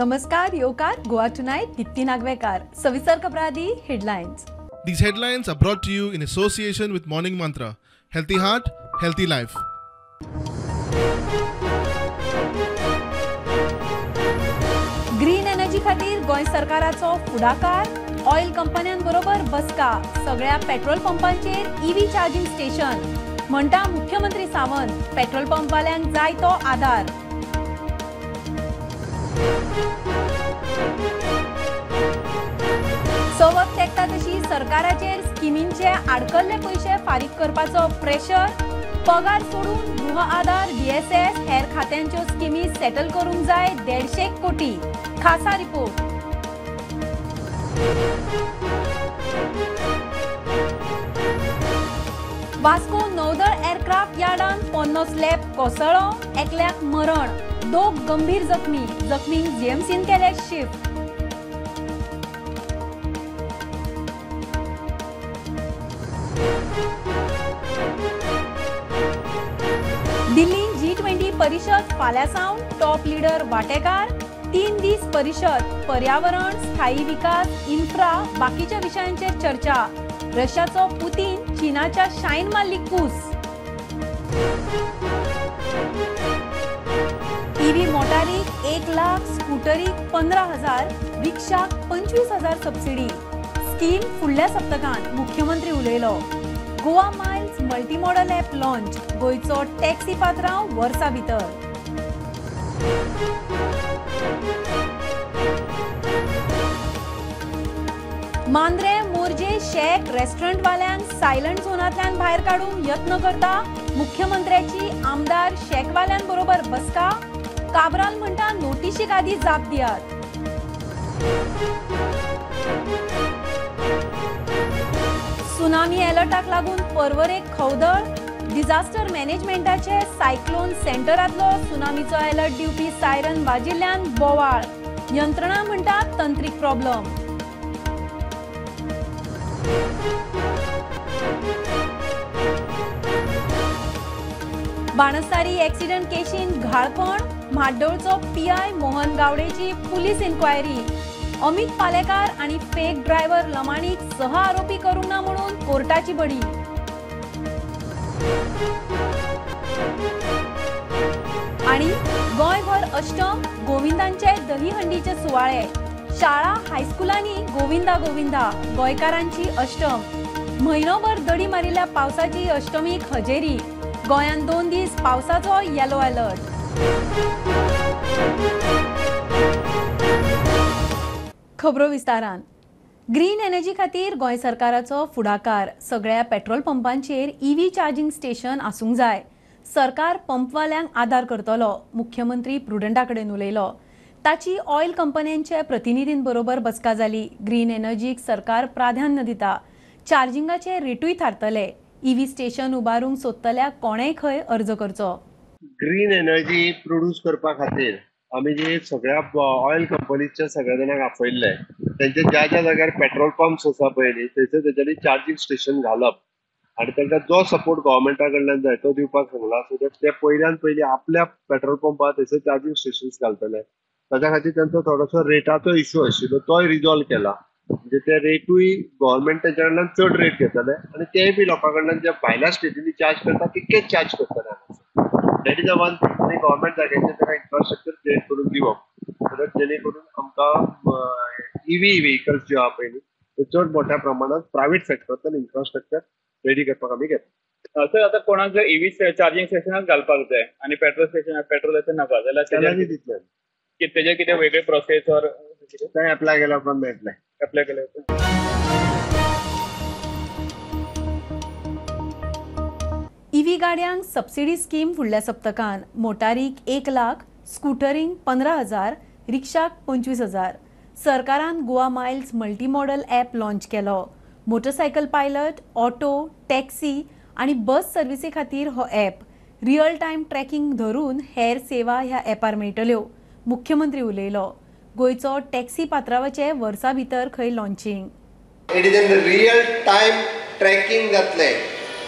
नमस्कार, येवकार गोवा टुनायट, दीप्ती नागवेकार. सविस्तर खबरां आदी headlines. These headlines are brought to you in association with Morning Mantra. Healthy heart, healthy life. Green energy खातीर गोंय सरकाराचो फुडाकार. ऑयल कंपन्यांबरोबर बसका. सगळ्या पेट्रोल पंपांचेर ईव्ही चार्जिंग स्टेशन म्हणटा मुख्यमंत्री सावंत. पेट्रोल पंपवाल्यांक जाय तो आदार. चवथ तेंकता तशी सरकाराचेर स्किमींचे आडकल्ले पयशे फारीक करपाचो प्रेशर. पगार सोडून गृह आधार, डीएसएस हेर खात्यांच्यो स्किमी सेटल करूंक जाय 150 कोटी. खासा रिपोर्ट. वास्को नौदळ एअरक्राफ्ट यार्डान पोन्नो स्लॅब कोसळ्ळो, एकल्याक मरण, 2 गंभीर जखमी. जखमींक जीएमसीन केले शिफ्ट. दिल्लीन G20 परिशद फाल्यां सावन. टॉप लिडर वाटेकार. 3 दीस परिशद. पर्यावरण, स्थायी विकास, इन्फ्रा बाकीच्या विशयांचेर चर्चा. रशियाचो पुतीन चीनाच्या शायन मारली कूस. ईव्ही मोटारीक 1 लाख, स्कुटरीक 15,000, रिक्षाक 25,000 सबसिडी. स्कीम फुडल्या सप्तकांत, मुख्यमंत्री उलयलो. Goa Miles multimodal app launch. गोंयचो टॅक्सी पात्रांव वर्सा भितर. मांद्रे मोरजे शॅक रेस्टॉरंटवाल्यांक सायलंट झोनांतल्यान भायर काडूंक यत्न करता. मुख्यमंत्र्याची आमदार शॅकवाल्यांबरोबर बसका. काब्राल म्हणटा नोटिशीक आदी जाप दियात. सुनामी अलर्टाक लागून पर्वरेक खवदळ. डिझास्टर मॅनेजमेंटाचे सायक्लोन सेंटरांतलो सुनामीचो अलर्ट दिवपी सायरन वाजिल्ल्यान बोवाळ. यंत्रणा म्हणटा तंत्रीक प्रॉब्लम. बाणस्तारी एक्सिडंट केशीन घाळपण. म्हाड्डोळचो पीआय मोहन गावडेची पुलीस इन्क्वायरी. अमित पालेकार आणि फेक ड्रायव्हर लमाणीक सह आरोपी करूंक ना म्हणून कोर्टाची बडी. आणि गोंयभर अष्टम गोविंदांचे दहीहंडीचे सुवाळे. शाळा हायस्कुलांनी गोविंदा गोविंदा. गोंयकारांची अष्टम. म्हयनोभर दडी मारिल्ल्या पावसाची अष्टमीक हजेरी. गोंयांत 2 दीस पावसाचो येलो अलर्ट. खबरो विस्तारान. ग्रीन एनर्जी खातीर गोंय सरकाराचो फुडाकार. सगळ्या पेट्रोल पंपांचेर ईव्ही चार्जिंग स्टेशन आसूंक जाय. सरकार पंपवाल्यांक आदार करतलो, मुख्यमंत्री प्रुडंटा कडेन उलयलो. ताची ऑयल कंपन्यांचे प्रतिनिधींबरोबर बसका जाली. ग्रीन एनर्जीक सरकार प्राधान्य दिता. चार्जिंगाचे रेटूय थारतले. ईव्ही स्टेशन उबारूंक सोदतल्या कोणेय खंय अर्ज करचो. ग्रीन एनर्जी प्रोड्यूस करपा खातीर आमी जे सगळ्या ऑयल कंपनीच्या सगळ्या जाणांक आपयल्ले, तेंचे ज्या ज्या जाग्यार पेट्रोल पंप्स आसा पळय थंयसर तेंच्यांनी चार्जींग स्टेशन घालप आनी तांकां जो सपोर्ट गव्हर्मेंटा कडल्यान जाय तो दिवपाक सांगला. सो that ते पयल्यान पयलीं आपल्या पेट्रोल पंपार थंयसर चार्जींग स्टेशन्स घालतले. ताच्या खातीर तांचो थोडोसो रेटाचो इशू आशिल्लो तोय रिजॉल्व केला. म्हणजे ते रेटूय गव्हर्मेंट तेंच्या कडल्यान चड रेट घेतले आनी तेय बी लोकां कडल्यान जे भायल्या स्टेटींनी चार्ज करता तितकेच चार्ज करतले. That is a one thing. आनी गव्हर्मेंट जाग्याचेर ताका इन्फ्रास्ट्रक्चर क्रिएट करून दिवप सो that जेणे करून आमकां ईव्ही व्हेकल्स ज्यो आहा पळय न्ही त्यो चड मोठ्या प्रमाणात प्रायवेट सेक्टरांतल्यान इन्फ्रास्ट्रक्चर रेडी करपाक आमी घेता. सर, आतां कोणाक जर ईव्ही चार्जींग स्टेशनाक घालपाक जाय आनी पेट्रोल स्टेशन पेट्रोलाचेर नाका जाल्यार दितले तेजे कितें वेगळे प्रोसेस ऑर थंय एप्लाय केल्या उपरांत मेळटलें. एप्लाय केल्या उपरांत. ईव्ही गाडयांक सबसिडी स्कीम फुडल्या सप्तकान. मोटारीक 1 लाख, स्कुटरींक 15,000, रिक्षाक 25,000. सरकारान Goa Miles multimodal app launch केलो. मोटरसायकल पायलट, ऑटो, टॅक्सी आनी बस सर्विसे खातीर हो ॲप. रियल टायम ट्रॅकिंग धरून हेर सेवा ह्या ॲपार मेळटल्यो, मुख्यमंत्री उलयलो. गोंयचो टॅक्सी पात्रावाचे वर्सा भितर खंय launching. It is in real time tracking जातलें.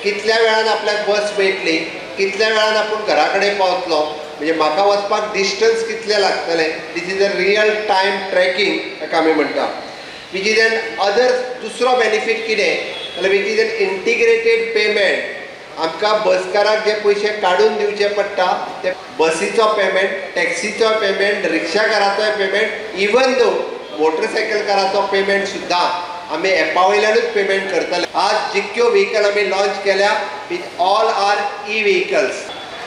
कितल्या वेळान आपल्याक बस मेळटली, कितल्या वेळान आपूण घरा कडेन पावतलो, म्हणजे म्हाका वचपाक डिस्टन्स कितलें लागतलें, this is a real time tracking ताका आमी म्हणटा. Which is an other दुसरो बेनिफीट कितें जाल्यार which is an integrated payment. आमकां बसकाराक जे पयशे काडून दिवचे पडटा ते बसीचो पेमेंट, टॅक्सीचो पेमेंट, रिक्षाकाराचोय पेमेंट, इवन दो मोटरसायकलकाराचो पेमेंट सुद्दां आमी एपा वयल्यानूच पेमेंट करतले. आज जितक्यो व्हिकल आमी लॉन्च केल्या with all are E vehicles.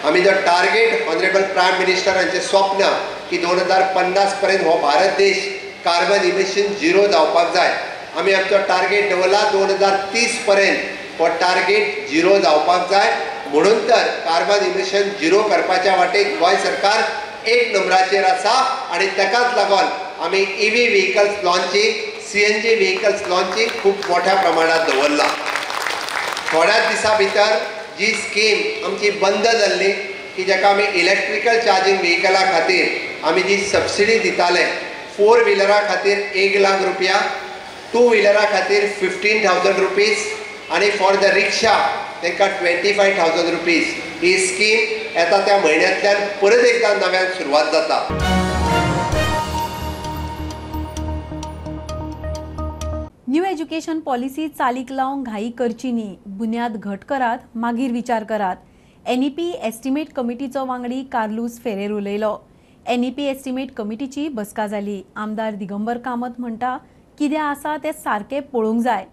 आमी जो टार्गेट ऑनरेबल प्रायम मिनिस्टर हांचें स्वप्न की 2050 पर्यंत हो भारत देश कार्बन इमिशन झिरो जावपाक जाय, आमी आमचो टार्गेट दवरला 2030 पर्यंत हो टार्गेट झिरो जावपाक जाय. म्हणून तर कार्बन इमिशन झिरो करपाच्या वाटेक गोंय सरकार एक नंबराचेर आसा आनी ताकाच लागून आमी EV vehicles launching, CNG vehicles launching खूब मोठ्या प्रमाणात दवरला. थोड्याच दिसां भितर जी स्कीम आमची बंद जाल्ली की जाका आमी इलेक्ट्रिकल चार्जींग व्हिकला खातीर आमी जी सबसिडी दिताले, 4 व्हिलरा खातीर 1 लाख रुपया, 2 व्हिलरा खातीर 15,000 रुपीज आनी फॉर the रिक्षा तांकां 25,000 रुपीज. ही स्कीम येता त्या म्हयन्यांतल्यान परत एकदां नव्यान सुरवात जाता. न्यू एज्युकेशन पॉलिसी चालीक लावंक घाई करची न्ही, बुन्याद घट करात मागीर विचार करात. एनईपी एस्टिमेट कमिटीचो वांगडी कार्लूस फेरेर उलयलो. एनईपी एस्टिमेट कमिटीची बसका जाली. आमदार दिगंबर कामत म्हणटा कितें आसा तें सारकें पळोवंक जाय.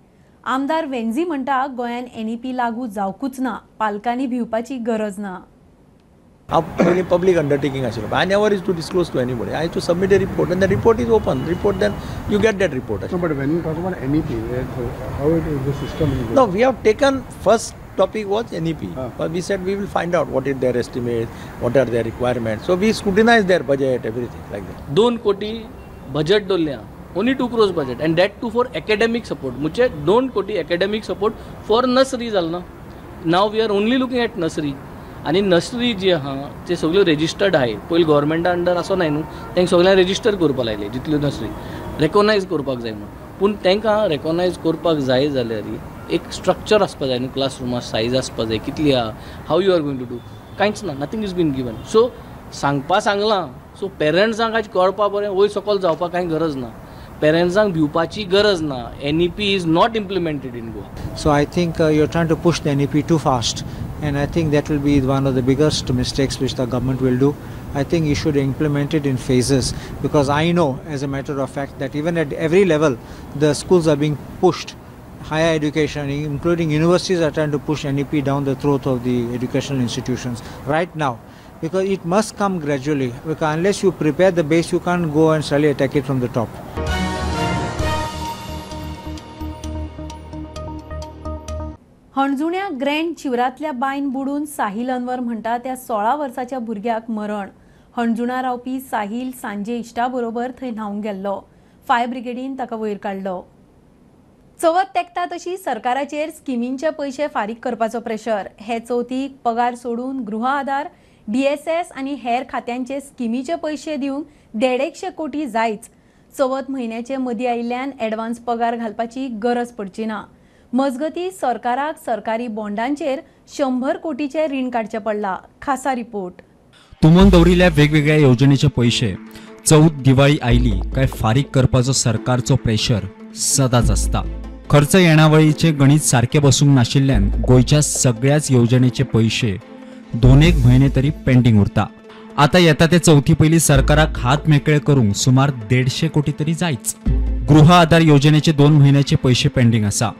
आमदार वेन्झी म्हणटा गोंयान एनईपी लागू जावकूच ना, पालकांनी भिवपाची गरज ना. हांव पयलीं पब्लीक अंडरटेकींग आशिल्लो, I never is to disclose to anybody. I to submit a report and the report is open report, then you get that report. No, but when you talk about NEP, how it is the system? No, we have taken first topic was NEP, but we said we will find out what is their estimate, what are their requirements. So we scrutinize their budget, everything like that. 2 कोटी budget दवरलें, only 2 crores budget, and that too for academic support. म्हणजे 2 कोटी academic support for nursery जाल ना. Now we are only looking at nursery. आनी nursery जी आहा ते सगळ्यो रेजिस्टर्ड आहाय, पयलीं गव्हर्मेंटा अंडर आसो नाय न्हू, तांकां सगळ्यांक रेजिस्टर करपाक लायले जितल्यो नर्सरी रेकोगनायज करपाक जाय म्हणून. पूण तांकां रेकोगनायज करपाक जाय जाल्यार एक स्ट्रक्चर आसपा जाय न्हू, क्लासरुमा सायज आसपा जाय कितली आहा, how you are going to do, कांयच ना, nothing is been given. So सांगपा सांगलां, सो पेरंट्सांक आयज कळपा बरें वयर सकयल जावपाक कांय गरज ना, पेरंट्सांक भिवपाची गरज ना. NEP is not implemented in Goa. So I think you are trying to push the NEP too fast, and I think that will be one of the biggest mistakes which the government will do. I think you should implement it in phases, because I know as a matter of fact that even at every level the schools are being pushed. Higher education, including universities, are trying to push NEP down the throat of the educational institutions right now, because it must come gradually, because unless you prepare the base, you can't go and suddenly attack it from the top. हणजुण्या grand शिवरांतल्या बांयन बुडून साहिल अनवर म्हणटा त्या 16 वर्साच्या भुरग्याक मरण. हणजुणा रावपी साहिल सांजे इश्टा बरोबर थंय न्हावंक गेल्लो. फायर ब्रिगेडीन ताका वयर काडलो. चवथ तेंकता तशी सरकाराचेर स्किमींचे पयशे फारीक करपाचो प्रेशर. हे चवथीक पगार सोडून गृह आधार, डीएसएस आनी हेर खात्यांचे स्किमीचे पयशे दिवंक 150 कोटी जायच. चवथ म्हयन्याचे मदीं आयिल्ल्यान एडवान्स पगार घालपाची गरज पडची ना. मजगती सरकाराक सरकारी बॉन्डांचेर 100 कोटीचे रीण काडचें पडला. खासा रिपोर्ट. तुमोन दवरिल्ल्या वेगवेगळ्या योजनेचे पैशे चवथ दिवाळी आयली काय फारीक करपाचो सरकारचो प्रेशर सदांच आसता. खर्च येणावळीचे गणित सारकें बसूंक नाशिल्ल्यान गोंयच्या सगळ्याच योजनेचे पैशे 2-1 म्हयने तरी पेंडींग उरता. आता येता ते चवथी पयलीं सरकाराक हात मेकळे करूंक सुमार 150 कोटी तरी जायच. गृह आधार योजनेचे 2 म्हयन्याचे पैशे पेंडींग आसा.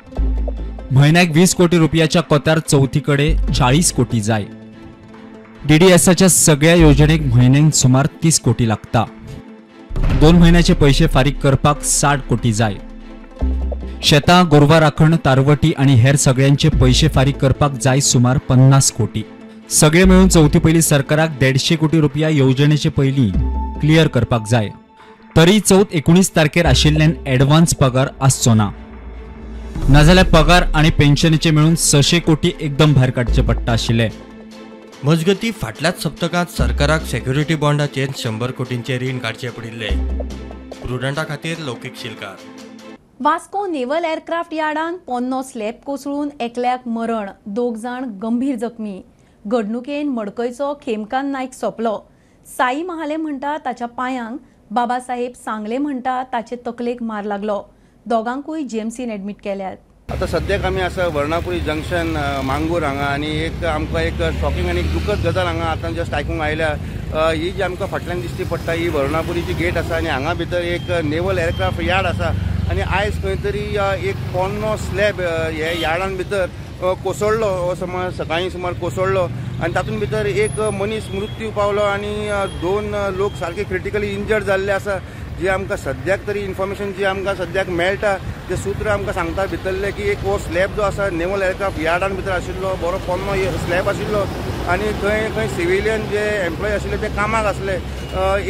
म्हयन्याक 20 कोटी रुपयाच्या कोतार चवथी कडेन 40 कोटी जाय. डीडीएसाच्या सगळ्या योजनेक म्हयन्याक सुमार 30 कोटी लागता. 2 म्हयन्याचे पैशे फारीक करपाक 60 कोटी जाय. शेतां, गोरवां राखण, तारवटी आनी हेर सगळ्यांचे पैशे फारीक करपाक जाय सुमार 50 कोटी. सगळे मेळून चवथी पयलीं सरकाराक 150 कोटी रुपया योजनेचे पयलीं क्लियर करपाक जाय. तरी चवथ 19 तारखेर आशिल्ल्यान एडवान्स पगार आसचो ना. नाजाल्यार पगार आनी पेन्शनेचे मेळून 600 कोटी एकदम भायर काडचे पडटा आशिल्ले. मजगती फाटल्याच सप्तकांत सरकाराक सेक्युरिटी बॉन्डाचेर 100 कोटींचे रीण काडचे पडिल्ले. प्रुडंटा खातीर लौकीक शिलकार. वास्को नेव्हल एअरक्राफ्ट यार्डान पोन्नो स्लॅब कोसळून एकल्याक मरण, 2 जाण गंभीर जखमी. घडणुकेन मडकयचो खेमकान नायक सोंपलो. साई महाले म्हणटा ताच्या पांयांक, बाबासाहेब सांगले म्हणटा ताचे तकलेक मार लागलो. दोगांकूय जीएमसीन एडमीट केल्यात. आता सद्याक आमी आसा वर्णापुरी जंक्शन मांगूर हांगा आनी एक आमकां एक शॉकिंग आनी एक दुखद गजाल हांगा आतां जस्ट आयकूंक आयल्या. ही जी आमकां फाटल्यान दिश्टी पडटा ही वर्णापुरीची गेट आसा आनी हांगा भितर एक नेवल एअरक्राफ्ट यार्ड आसा आनी आयज खंय तरी एक पोन्नो स्लॅब हे यार्डान भितर कोसळ्ळो, हो सुमार सकाळीं सुमार कोसळ्ळो आनी तातूंत भितर एक मनीस मृत्यू पावलो आनी 2 लोक सारके क्रिटिकली इंजर्ड जाल्ले आसा. जे आमकां सद्याक तरी इन्फॉर्मेशन जी आमकां सद्याक मेळटा ते सूत्र आमकां सांगता भितरले की एक हो स्लॅब जो आसा नेवल एअरक्राफ्ट यार्डान भितर आशिल्लो, बरो पोन्नो स्लॅब आशिल्लो आनी थंय खंय सिविलियन जे एम्प्लॉय आशिल्ले ते कामाक आसले.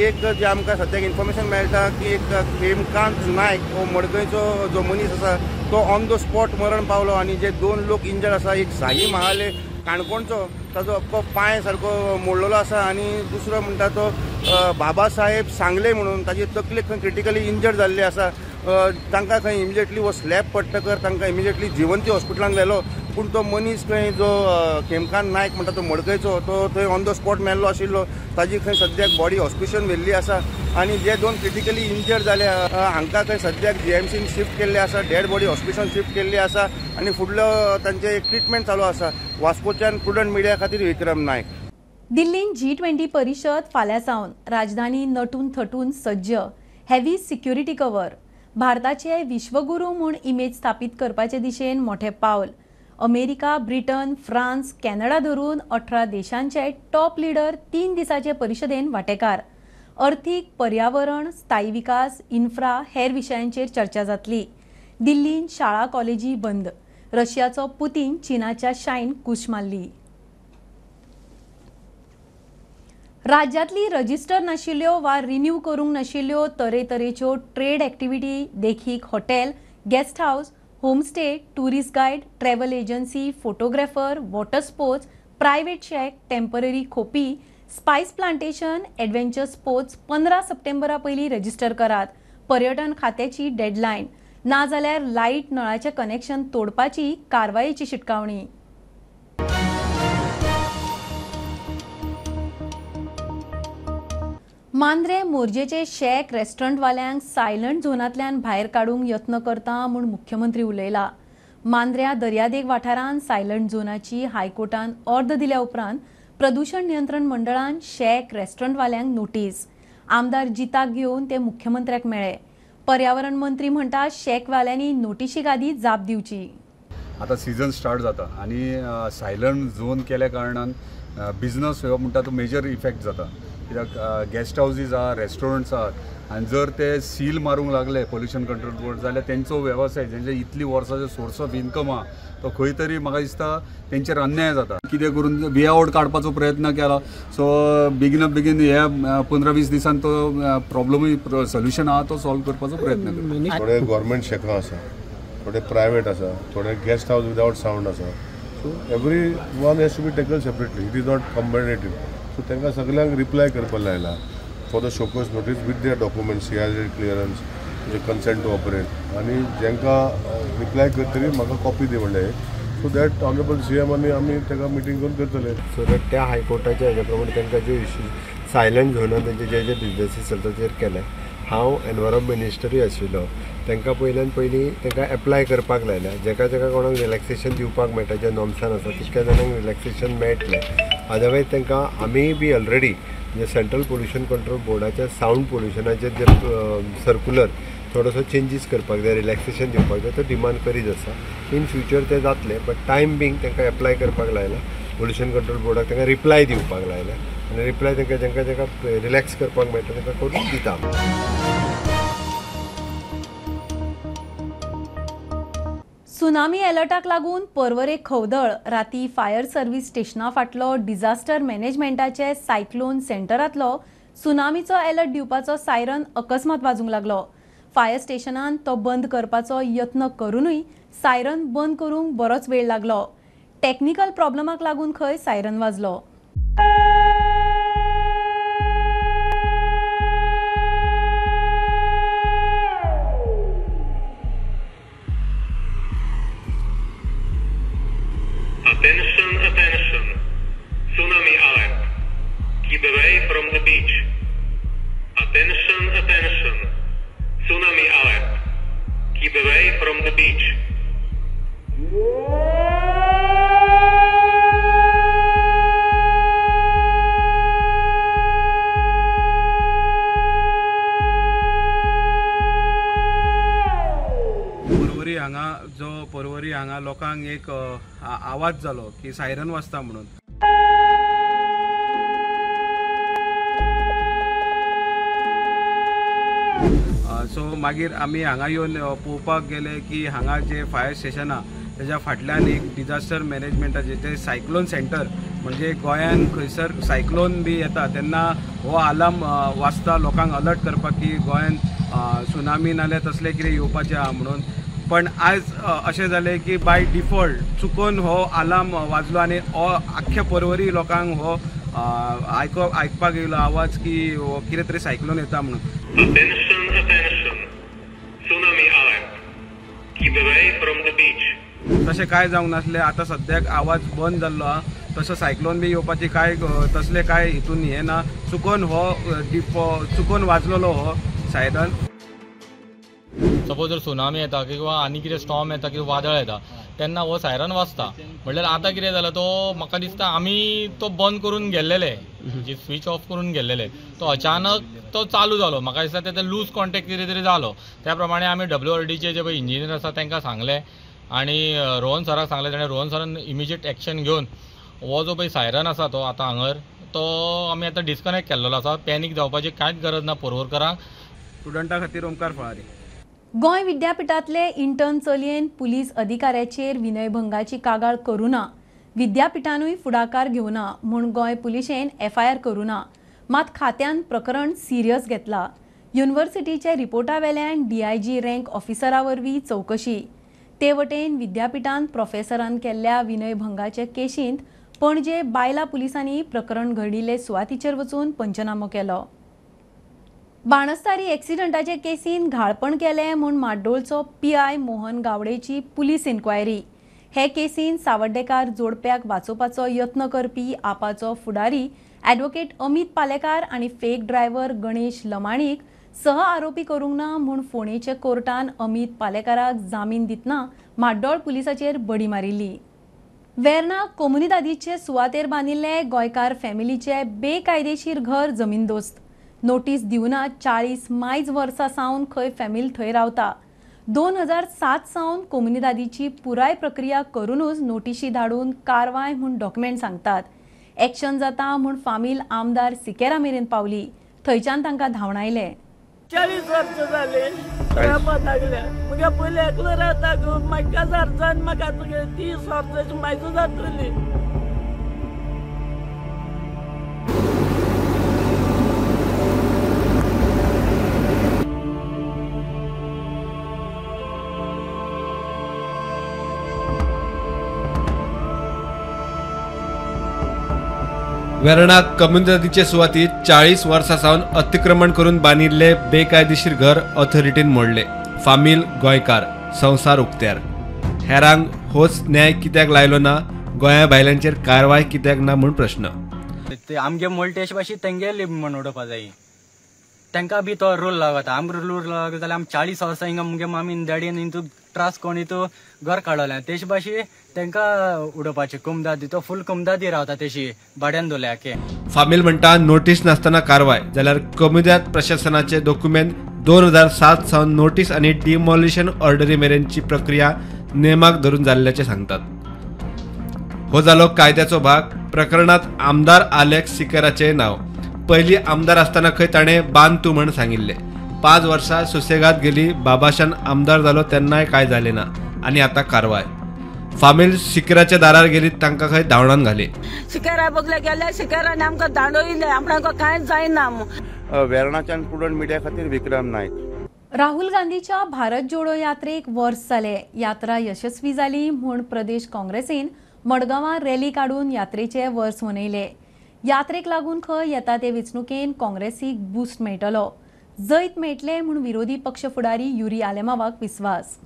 एक जे आमकां सद्याक इन्फॉर्मेशन मेळटा की एक हेमकांत नायक हो मडकयचो जो मनीस आसा तो ऑन the spot मरण पावलो आनी जे 2 लोक इंजर्ड आसा, एक साई महाले काणकोणचो, ताजो अख्खो पांय सारको मोडलेलो आसा आनी दुसरो म्हणटा तो बाबासाहेब सांगले म्हणून ताजी तकली खंय क्रिटिकली इंजर्ड जाल्ली आसा. तांकां खंय इमिजिएटली हो स्लॅब पडटकर तांकां इमिजिएटली जिवंती हॉस्पिटलान व्हेलो, पूण तो मनीस खंय जो खेमकांत नायक म्हणटा तो मडकयचो तो थंय ऑन the spot मेल्लो आशिल्लो. ताजी खंय सद्याक बॉडी हॉस्पिटलान व्हेल्ली आसा आनी जे 2 क्रिटिकली इंजर्ड जाले हांकां खंय सद्याक जीएमसीन शिफ्ट केल्ले आसा, डेड बॉडी हॉस्पिटलान शिफ्ट केल्ली आसा आनी फुडलो तांचे एक ट्रिटमेंट चालू आसा. वास्कोच्यान प्रुडंट मिडिया खातीर विक्रम नायक. दिल्लीन G20 परिशद फाल्यां सावन, राजधानी नटून थटून सज्ज, हेवी सिक्युरिटी कवर. भारताचे विश्वगुरू म्हूण इमेज स्थापीत करपाचे दिशेन मोठे पावल. अमेरिका, ब्रिटन, फ्रांस, कॅनडा धरून 18 देशांचे टॉप लिडर 3 दिसाचे परिशदेन वांटेकार. अर्थीक, पर्यावरण, स्थायी विकास, इन्फ्रा हेर विशयांचेर चर्चा जातली. दिल्लीन शाळा कॉलेजी बंद. रशियाचो पुतीन चीनाच्या शायन कूश मारली. राज्यांतली रजिस्टर नाशिल्ल्यो वा रिन्यू करूंक नाशिल्ल्यो तरेतरेच्यो ट्रेड एक्टिविटी देखीक hotel, guest house, homestay, tourist guide, travel agency, photographer, water sports, private shack, temporary खोपी, स्पायस प्लांटेशन, एडवेंचर स्पोर्ट्स 15 सप्टेंबरा पयलीं रजिस्टर करात. पर्यटन खात्याची डेडलायन. नाजाल्यार लायट नळाचें कनेक्शन तोडपाची कारवायेची शिटकावणी. मांद्रे मोरजेचे शॅक रेस्टॉरंटवाल्यांक सायलंट झोनांतल्यान भायर काडूंक यत्न करता म्हूण मुख्यमंत्री उलयला. मांद्र्या दर्यादेग वाठारांत सायलंट झोनाची हायकोर्टान ऑर्द दिल्या उपरांत प्रदूषण नियंत्रण मंडळान शॅक रेस्टॉरंटवाल्यांक नोटीस. आमदार जिताक घेवन ते मुख्यमंत्र्याक मेळ्ळे. पर्यावरण मंत्री म्हणटा शॅकवाल्यांनी नोटिशीक आदी जाप दिवची. आतां सिजन स्टार्ट जाता आनी सायलंट झोन केल्या कारणान बिजनस हो म्हणटा तो मेजर इफेक्ट जाता. कित्याक गेस्ट हावजीस आहा, रेस्टॉरंट्स आहात आनी जर ते सील मारूंक लागले पोल्युशन कंट्रोल बोर्ड जाल्यार तेंचो वेवसाय जेंचे इतली वर्सांचो सोर्स ऑफ इन्कम आहा तो खंय तरी म्हाका दिसता तेंचेर अन्याय जाता. कितें करून वे आवट काडपाचो प्रयत्न केला. सो बेगीन बेगीन हे 15-20 दिसान तो प्रॉब्लमूय सोल्युशन आहा तो सॉल्व करपाचो प्रयत्न करता. थोडे गव्हर्मेंट शॅकां आसा, थोडे प्रायवेट आसा, थोडे गेस्ट हावस विदावट सावंड आसा. So every one has to be taken separately, it is not combinative. So तांकां सगळ्यांक रिप्लाय करपाक लायला for the show cause notice with their documents, CRZ clearance, consent to operate. आनी जांकां reply करतरी म्हाका copy दी म्हणलें, so that honourable CM आनी आमी ताका मिटींग करून करतले. सो that त्या हायकोर्टाच्या हेज्या प्रमाणे तांकां ज्यो इश्यूज सायलंट झोनान तेंचे जे जे बिजनसीस चलता तेजेर केले. हांव एनवायरमेंट मिनिस्टरूय आशिल्लो, तांकां पयल्यान पयलीं तांकां एप्लाय करपाक लायल्या. जेका जेका कोणाक रिलॅक्सेशन दिवपाक मेळटा, जे नॉर्म्सान आसा तितक्या जाणांक रिलॅक्सेशन मेळटलें. अदरवायज तांकां आमी बी ऑलरेडी म्हणजे सेंट्रल पोल्युशन कंट्रोल बोर्डाच्या सावंड पोल्युशनाचेर जे सर्कुलर थोडोसो चेंजीस करपाक जाय, रिलॅक्सेशन दिवपाक जाय, तो डिमांड करीत आसा. इन फ्युचर ते जातले, बट टायम बींग तांकां एप्लाय करपाक लायला. पोल्युशन कंट्रोल बोर्डाक तांकां रिप्लाय दिवपाक लायला आनी रिप्लाय तांकां जांकां जांकां रिलॅक्स करपाक मेळटा तांकां करून दिता. सुनामी अलर्टाक लागून पर्वरे खवदळ. राती फायर सर्व्हिस स्टेशना फाटलो डिझास्टर मॅनेजमेंटाचे सायक्लोन सेंटरांतलो सुनामीचो अलर्ट दिवपाचो सायरन अकस्मात वाजूंक लागलो. फायर स्टेशनान तो बंद करपाचो यत्न करूनय सायरन बंद करूंक बरोच वेळ लागलो. टेक्निकल प्रॉब्लमाक लागून खंय siren वाजलो. Attention, attention. Tsunami alert. Keep away from the beach. हांगा जो पर्वरी हांगा लोकांक एक आवाज जालो की सायरन वाजता म्हणून. सो मागीर आमी हांगा येवन पळोवपाक गेले की हांगा जे फायर स्टेशन आहा तेज्या फाटल्यान एक डिजास्टर मॅनेजमेंटाचे जे सायक्लोन सेंटर, म्हणजे गोंयान खंयसर सायक्लोन बी येता तेन्ना हो आलार्म वाजता लोकांक अलर्ट करपाक की गोंयान सुनामी नाल्यार तसलें कितें येवपाचें आहा म्हणून. पण आयज अशें जालें की बाय डिफॉल्ट चुकोन हो आलार्म वाजलो आनी हो आख्ख्या पर्वरी लोकांक हो आयकपाक येयलो आवाज की हो कितें तरी सायक्लोन येता म्हणून. Attention, attention. Tsunami alert. Keep away from the beach. तशें कांय जावंक नासलें. आतां सद्याक आवाज बंद जाल्लो आहा, तसो सायक्लोन बी येवपाची कांय तसलें कांय हितून हें ना. चुकोन हो चुकोन वाजलेलो हो सायरन. सपोज जर सुनामी येता किंवा आनी कितें स्टॉर्म येता किंवा वादळ येता तेन्ना हो सायरन वाजता. म्हणल्यार आतां कितें जालां, तो म्हाका दिसता आमी तो बंद करून गेल्लेले, जी स्विच ऑफ करून गेल्लेले, तो अचानक तो चालू जालो. म्हाका दिसता ते लूज कॉन्टेक्ट कितें तरी जालो. त्या प्रमाणे आमी WRDचे जे पळय इंजिनियर आसा तांकां सांगलें आनी रोहन सराक सांगलें. ताणें रोहन सरान इमिजिएट एक्शन घेवन हो जो पळय सायरन आसा तो आतां हांगर तो आमी आतां डिस्कनेक्ट केल्लो आसा. पॅनीक जावपाची कांयच गरज ना पर्वरकरांक. स्टुडंटा खातीर ओमकार फळारी. गोंय विद्यापीठांतले इंटर्न चलयेन पुलीस अधिकाऱ्याचेर विनयभंगाची कागाळ करूना, विद्यापीठानूय फुडाकार घेवना म्हूण गोंय पुलिशेन एफआयआर करूना. मात खात्यान प्रकरण सिरियस घेतला. युनिव्हर्सिटीच्या रिपोर्टा वेल्यान डीआयजी रँक ऑफिसरा वरवीं चवकशी. ते वटेन विद्यापीठान प्रोफेसरान केल्ल्या विनयभंगाचे केशींत पणजे बायला पुलिसांनी प्रकरण घडिल्ले सुवातीचेर वचून पंचनामो केलो. बाणस्तारी एक्सिडंटाचे केसीन घाळपण केलें म्हूण माड्डोळचो पीआय मोहन गावडेची पुलीस इन्क्वायरी. हे केसीन सावड्डेकार जोडप्याक वाचोवपाचो यत्न करपी आपाचो फुडारी ॲडव्होकेट अमित पालेकार आनी फेक ड्रायव्हर गणेश लमाणीक सह आरोपी करूंक ना म्हूण फोंडेच्या कोर्टान अमित पालेकाराक जामीन दितना माड्डोळ पुलिसाचेर बडी मारिल्ली. वेर्णा कोमुनिदादीचे सुवातेर बांदिल्ले गोंयकार फॅमिलीचे बेकायदेशीर घर जमीनदोस्त. नोटीस दिवना 40 मायज वर्सां सावन खंय फॅमिल थंय रावता. 2007 सावन कोमुनिदादीची पुराय प्रक्रिया करूनच नोटिशी धाडून कारवाय म्हूण डॉक्युमेंट सांगतात. एक्शन जाता म्हूण फामील आमदार सिकेरा मेरेन पावली. थंयच्यान तांकां धांवणायले. 40 वर्स जाले रावपाक लागल्या. म्हगे पयले एकलो रावता गो, म्हाका जाण म्हाका 30 वर्सांची म्हायती जातली. वेर्णा कम्युनिदादीचे सुवातीत 40 वर्सां सावन अतिक्रमण करून बांदिल्ले बेकायदेशीर घर ऑथॉरिटीन मोडले. फामील गोंयकार संवसार उक्त्यार. हेरांक होच न्याय कित्याक लायलो ना, गोंया भायल्यांचेर कारवाय कित्याक ना म्हूण प्रश्न. आमगे मोल्टेश भाशी तेंगेली म्हण उडोवपा जाय, तांकां बी तो रूल लागता. आमकां रूल लागता जाल्यार आमी 40 वर्सां हिंगा मुगे मामीन डॅडीन हितू त्रास कोण हितू घर काडलें तेश भाशी तांकां उडोवपाचें. कुमदादी तो फूल कुमदादी रावता तेशी भाड्यान दवरल्या आखे. फामील म्हणटा नोटीस नासतना कारवाय जाल्यार कोमुनिदाद प्रशासनाचे डॉक्युमेंट 2007 सावन नोटीस आनी डिमॉलिशन ऑर्डरी मेरेनची प्रक्रिया नेमाक धरून जाल्ल्याचें सांगतात. हो जालो कायद्याचो भाग. प्रकरणात आमदार आलेक्स सिकेराचें नांव. पयलीं आमदार आसतना खंय ताणें बांद तूं म्हण सांगिल्लें. 5 वर्सां सुसेगाद गेली. बाबाशान आमदार जालो तेन्नाय कांय जालें ना आनी आतां कारवाय. फामील सिकेराच्या दारार गेली, तांकां खंय धांवणान घाली. सिकेरा बगले गेले, सिकेरान आमकां दांडयले, आमकां कांयच जायना. वेर्णाच्यान प्रुडंट मिडिया खातीर विक्रम नायक. राहुल गांधीच्या भारत जोडो यात्रेक वर्स जाले. यात्रा यशस्वी जाली म्हूण प्रदेश काँग्रेसीन मडगांवां रॅली काडून यात्रेचे वर्स मनयले. यात्रेक लागून खंय येता ते वेंचणुकेन काँग्रेसीक बूस्ट मेळटलो, जैत मेळटलें म्हूण विरोधी पक्ष फुडारी युरी आलेमावाक विस्वास.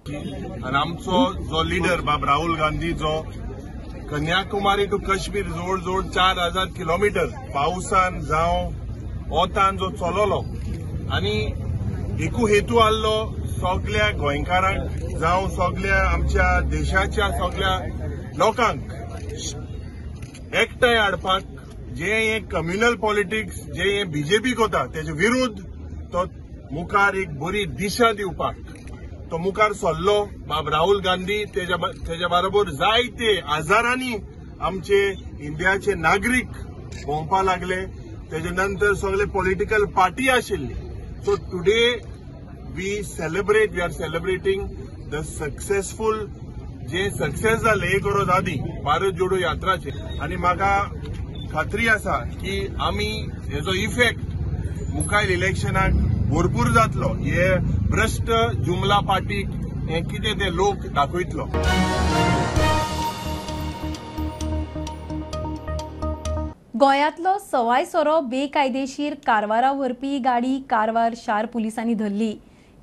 आनी आमचो जो लिडर बाब राहुल गांधी जो कन्याकुमारी टू काश्मीर जवळ जवळ 4000 किलोमिटर पावसान जावं वोतान जो चललो आनी एकू हेतू आहलो सगल्या गोंयकारांक जावं सगल्या आमच्या देशाच्या सगल्या लोकांक एकठांय हाडपाक. जे हे कम्युनल पॉलिटिक्स जे हे बीजेपी कोता तेजे विरुद्ध तो मुखार एक बरी दिशा दिवपाक तो मुखार सरलो. बाब राहुल गांधी तेज्या बरोबर जायते हजारांनी आमचे इंडियाचे नागरीक भोंवपा लागले. तेजे नंतर सगळे पॉलिटिकल पार्टी आशिल्ली. So today we celebrate, we are celebrating the successful J success जाले एक वर्स आदी भारत जोडो यात्राचे. आनी म्हाका खात्री आसा की आमी हेजो इफेक्ट मुखार इलेक्शनाक भरपूर जातलो. हे भ्रश्ट जुमला पार्टीक हे कितें ते लोक दाखयतलो. गोंयांतलो सवाय सोरो बेकायदेशीर कारवारा व्हरपी गाडी कारवार शार पुलिसांनी धरली.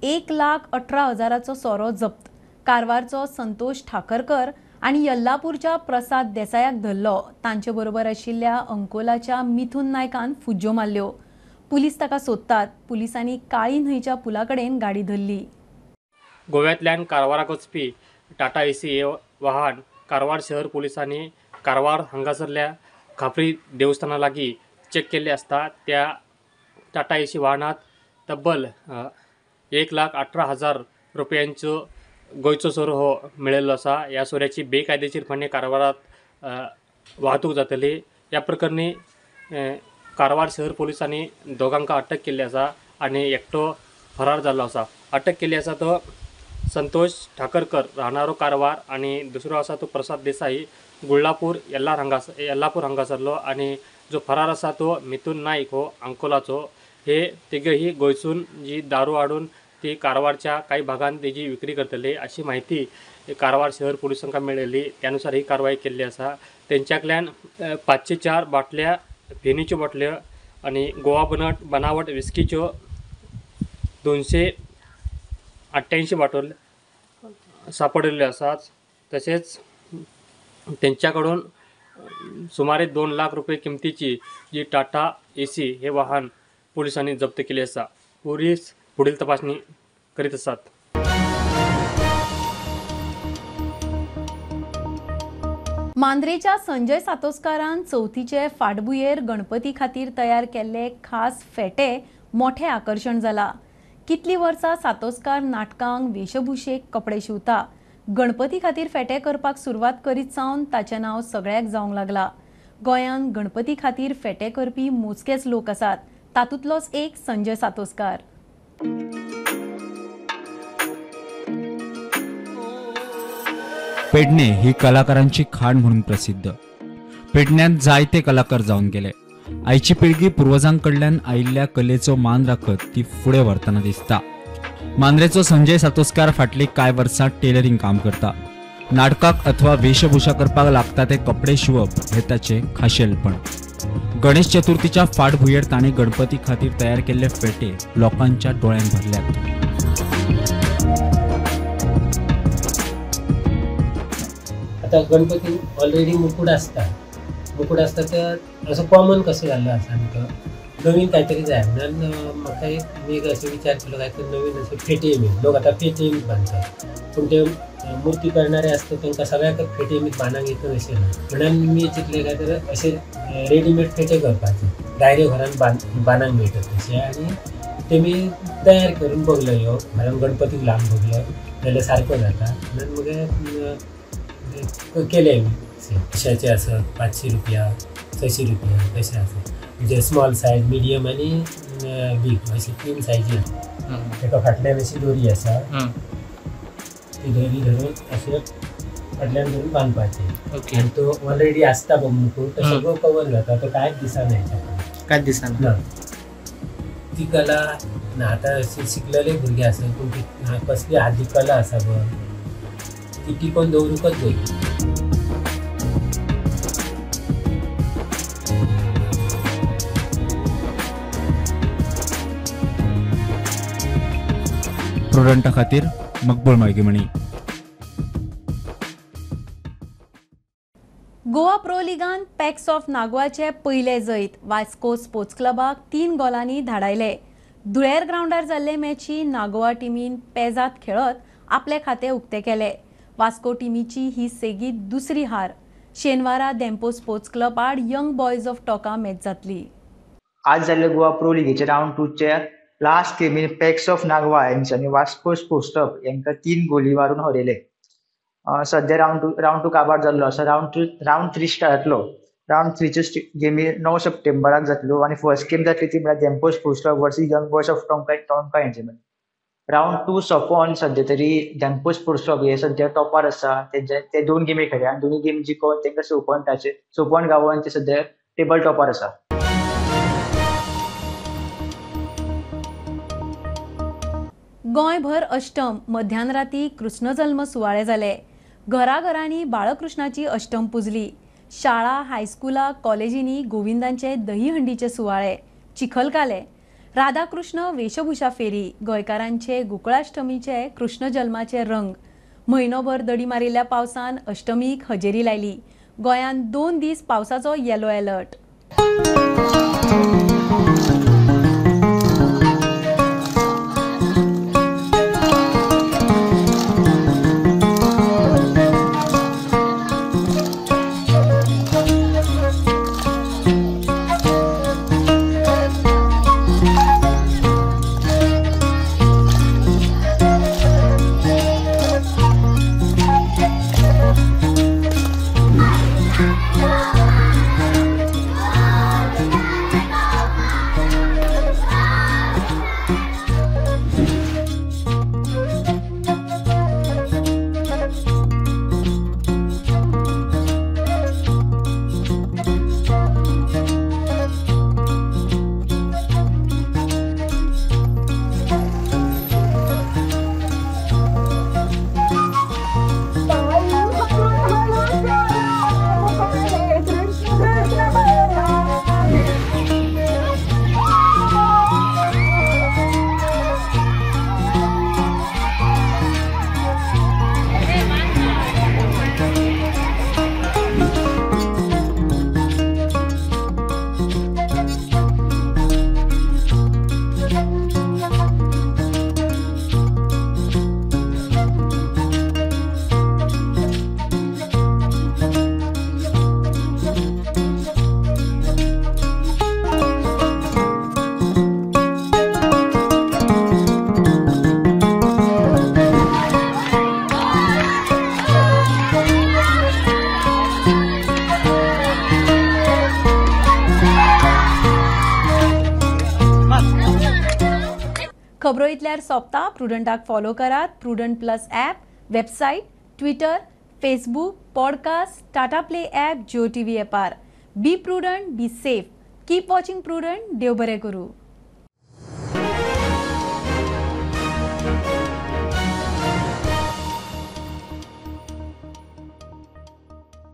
1,18,000चो सोरो जप्त. कारवारचो संतोष ठाकरकर आनी यल्लापूरच्या प्रसाद देसायाक धरलो. तांचे बरोबर आशिल्ल्या अंकोलाच्या मिथुन नायकान फुज्ज्यो मारल्यो. पुलीस ताका सोदतात. पुलिसांनी काळी न्हंयच्या पुला कडेन गाडी धरली. गोव्यांतल्यान कारवाराक वचपी टाटा एसी हे वाहन कारवार शहर पुलिसांनी कारवार हांगासरल्या खापरी देवस्थाना लागीं चेक केल्ले आसता त्या टाटा एसी वाहनांत तब्बल 1,18,000 रुपयांचो गोंयचो सोरो हो मेळिल्लो आसा. ह्या सोऱ्याची बेकायदेशीरपणे कारवारांत वाहतूक जातली. ह्या प्रकरणी कारवार शहर पुलिसांनी दोगांक अटक केल्ली आसा आनी एकटो फरार जाल्लो आसा. अटक केल्ली आसा तो संतोष ठाकरकर राहणारो कारवार आनी दुसरो आसा तो प्रसाद देसाई गुळ्ळापूर येल्लापूर हांगासरलो आनी जो फरार आसा तो मिथुन नाईक हो अंकोलाचो. हे तिगही गोंयसून जी दारू हाडून ती कारवारच्या काही भागांत तेजी विक्री करतले अशी माहिती कारवार शहर पुलिसांक मेळिल्ली. त्यानुसार ही कारवाई केल्ली आसा. तेंच्यातल्यान 504 बाटल्या फेनीच्यो बाटल्यो आनी गोवा बनावट विस्कीच्यो 288 बाटल सापडिल्ल्यो आसात. तशेंच तेंच्याकडून सुमारे 2 लाख रुपये किमतीची जी टाटा एसी हे वाहन पोलिसांनी जप्त केले आसा. पोलीस पुढील तपासणी करीत आसात. मांद्रेच्या संजय सातोस्कारान चवथीचे फाटभुंयेर गणपती खातीर तयार केल्ले खास फेटे मोठे आकर्शण जाला. कितली वर्सां सातोस्कार नाटकांक वेशभूषेक कपडे शिंवता. गणपती खातीर फेटे करपाक सुरवात करीत सावन ताचें नांव सगळ्याक जावंक लागला. गोंयांत गणपती खातीर फेटे करपी मोजकेच लोक आसात. तातूंतलोच एक संजय सातोस्कार. पेडणे ही कलाकारांची खाण म्हणून प्रसिद्ध. पेडण्यांत जायते कलाकार जावन गेले. आयची पिळगी पुर्वजांकडल्यान आयिल्ल्या कलेचो मान राखत ती फुडें व्हरतना दिसता. मांद्रेचो संजय सातोस्कार फाटली कांय वर्सां टेलरिंग काम करता. नाटकाक अथवा वेशभूषा करपाक लागता ते कपडे शिंवप हे ताचें खाशेलपण. गणेश चतुर्थीच्या फाटभुंयेर ताणें गणपती खातीर तयार केल्ले फेटे लोकांच्या दोळ्यांत भरल्यात. आतां गणपती ऑलरेडी मुकूट आसता, मुकूट आसता ते असो कॉमन कसो जाल्लो आसा आमकां नवीन कांय तरी जाय म्हणून म्हाका एक मी एक असो विचार केलो काय तर नवीन अशें फेटे बी लोक आतां फेटे बी बांदतात, पूण ते मुर्ती करणारे आसता तांकां सगळ्याक फेटे बी बांदूंक येता अशें ना, म्हणून मी चिंतलें काय तर अशें रेडीमेड फेटे करपाचे डायरेक्ट घरान बांदूंक मेळटा तशें, आनी ते मी तयार करून बघलो ह्यो घरान गणपतीक लावन बघलो जाल्यार सारको जाता म्हणून मगेर केले मी. पयशाचे आसत 500 रुपया 600 रुपया तशें आसत, म्हणजे स्मॉल सायज मिडियम आनी बीग अशी 3 सायजी आसा. ताका फाटल्यान अशी दोरी आसा, ती दोरी धरून अशें फाटल्यान धरून बांदपाचें आनी तो ऑलरेडी आसता बघ मुकूट तो सगळो कवर जाता, तो कांयच दिसना हेच्या कांयच दिसना ना. ती कला ना आतां अशी शिकलेले भुरगे आसत पूण ती कसली आदली कला आसा पळय ती टिकोवन दवरूंकच जाय. प्रुडंटा खातीर मकबूल मायगीमणी. गोवा प्रो लिगान पॅक्स ऑफ नागवाचे पयले जैत वास्को स्पोर्ट्स क्लबाक 3 गोलांनी धाडायले. धुळेर ग्रावंडार जाल्ले मॅची नागोवा टिमीन पेजात खेळत आपले खाते उक्ते केले. वास्को टिमीची ही सेगीत दुसरी हार. शेनवारा धेंपो स्पोर्ट्स क्लब आड Young Boys of Toka match जातली. आज जाल्ले गोवा प्रो लिगेचे रावंड 2चे लास्ट गेमीन पॅक्स ऑफ नागवा हेंच्यांनी वास्को स्पोर्ट्स क्लब हेंकां 3 गोली मारून हरयले. सद्या रावंड टू काबार जाल्लो आसा. रावंड 3 स्टार्ट जातलो. रावंड 3च्यो गेमी 9 सप्टेंबराक जातल्यो आनी फर्स्ट गेम जातली ती म्हळ्यार Dempo sports club versus young boys of Tonka हेंचे मदीं. रावंड 2 सोंपोन सद्या तरी धेंपो स्पोर्ट्स क्लब हे सद्या टॉपार आसा. तेंचे ते 2 गेमी खेळ्ळे आनी दोनूय गेमी जिखोन तेंकां 6 पॉयंटाचेर 6 पॉयंट गावोन ते सद्या टेबल टॉपार आसा. गोंयभर अष्टम मध्यान राती कृष्ण जल्म सुवाळे जाले. घराघरांनी बाळकृष्णाची अष्टम पुजली. शाळा, हायस्कुला, कॉलेजींनी गोविंदांचे दहीहंडीचे सुवाळे, चिखलकाले, राधाकृष्ण वेशभूषा फेरी, गोंयकारांचे गोकुळाष्टमीचे कृष्ण जल्माचे रंग. म्हयनोभर दडी मारिल्ल्या पावसान अष्टमीक हजेरी लायली. गोंयांत 2 दीस पावसाचो येलो अलर्ट. खबरो इतल्यार सोंपता. प्रुडंटाक फॉलो करात. Prudent plus app, website, Twitter, Facebook, podcast, Tata play app, Jio TV ऍपार. Be prudent, be safe, keep watching Prudent. देव बरें करूं.